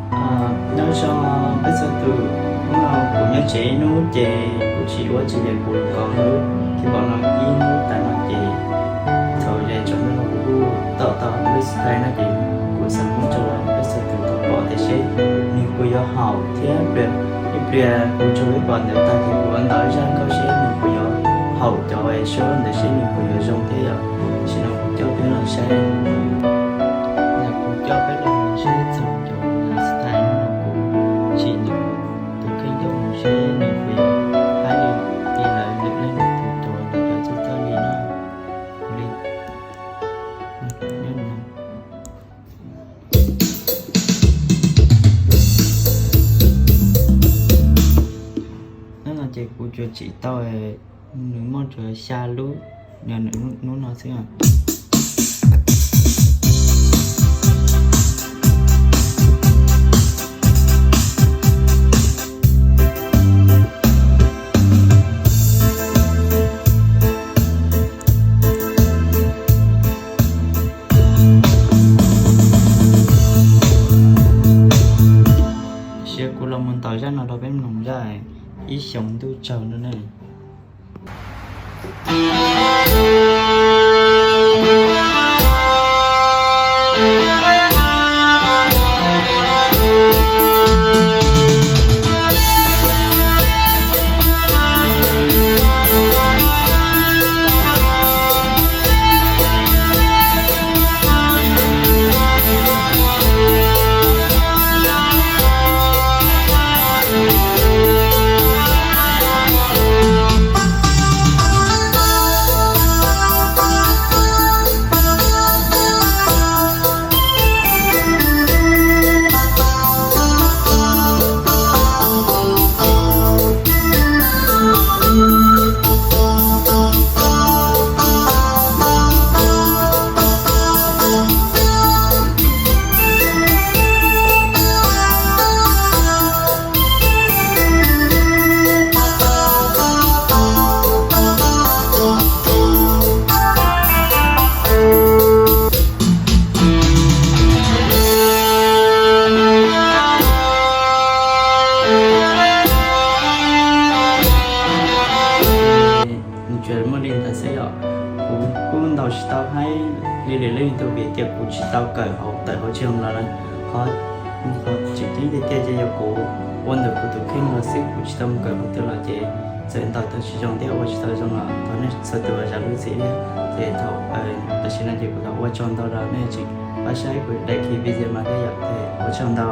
Nyob zoo peb txhua tus, hnub no kuv nyob tsev ib hnub ces kuv tsis ua tsis li kuv kov lub keyboard no ib hnub tas no ces thaum yav tsaus ntuj no kuv kuj tau tau lub style no ces kuv xav muab tso rau peb txhua tus tau pom tias seb nws puas yuav haum thiab ib pliag kuv tso peb pom ntawd tag ces kuv ua ntau zaj nkauj seb nws puas yuav haum cov suab ntawd seb nws puas yuav zoo thiab yom. Tam sim no kuv coj peb los saib, kuv coj peb los saib txog cov style no kuv tsim nws tus kheej coj mus seb nws puas yuav haib li lawv lwm leej lwm tus cov ntawm cov txoj coj li no. Kuv li nyob no ces kuv tsuas tsim tau nws muaj tsuas xya lub, yog nws lub no xwb. Sia kuv los mus ntaus zaj no rau peb mloog zaj ib xyoos ntuj tsaug no ne. Nws tsuas muaj li ntawd xwb yom. Kuv kuj ntaus tsis tau haib li lwm leej twg vim tias kuv tsis tau kawm hauv tawm hauv tsis zoo los lawm. Qhov tseem ceeb tiag tiag ces yog kuv ua ntawm kuv tus kheej los xwb, kuv tsis tau mus kawm hauv twg los ces txawm ntaus tau tsis zoo thiab ua tsis tau zoo los thov nej txhua tus zam lub txim thiab. Ces thaum tam sim no ces kuv tau ua tsaug ntau rau nej tseem pab saib kuv daim video no thiab yom, ces ua tsaug ntau.